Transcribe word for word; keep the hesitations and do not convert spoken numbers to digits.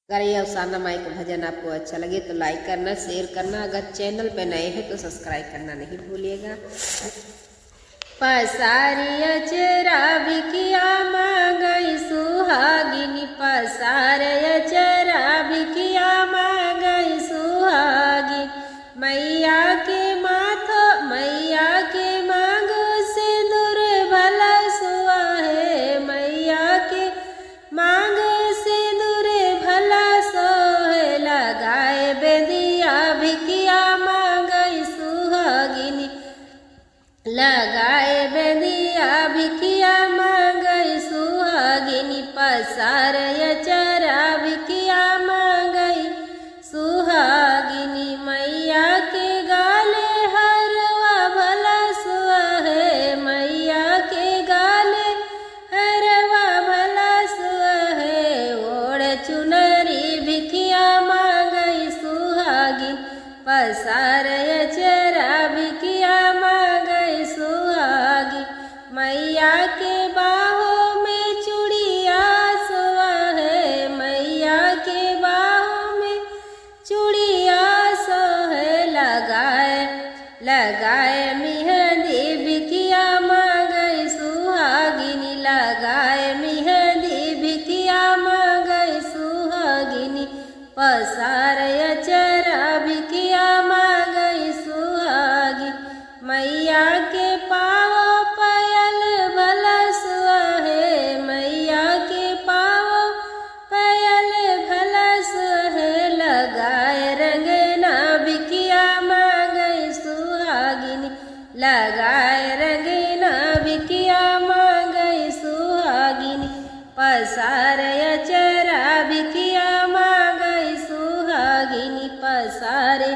अगर ये अवसाना माई का भजन आपको अच्छा लगे तो like करना, share करना, अगर channel पे नए हैं तो subscribe करना नहीं भूलिएगा। पसारे अचरा भिखिया माँगइ सुहागिनी, पसारे अचरा भिखिया माँगइ सुहागिनी। मैया के माथो, मैया के माँगो सिंदूर भला सुहाए, मैया के माँगो सिंदूर भला सोहे। लगाए बेंदिया भिखिया माँगइ सुहागिनी, लगाए बेंदिया भिखिया माँगइ सुहागिनी, पसारे अचरा भिखिया माँगइ सुहागिनी। मैया के गाले हरवा भला सुहाए, मैया के गाले हरवा भला सुहाए। ओढ़ चुनरी भिखिया माँगइ सुहागिनी, पसारे अचरा भिखिया माँगइ सुहागिनी। मैया के बाहों में चूड़िया सोहे, मैया के बाहों में चूड़िया सोहे। लगाए, लगाए मेहंदी भिखिया माँगइ सुहागिनी, लगाए मेहंदी भिखिया माँगइ सुहागिनी, पसारे अचरा भिखिया माँगइ सुहागिनी। मैया के पावो पायल भला सुहाए, मैया के पावो पायल भला सुहाए। लगाए रंगना भिखिया माँगइ सुहागिनी, लगाए रंगना भिखिया माँगइ सुहागिनी, पसारे अचरा भिखिया माँगइ सुहागिनी, पसारे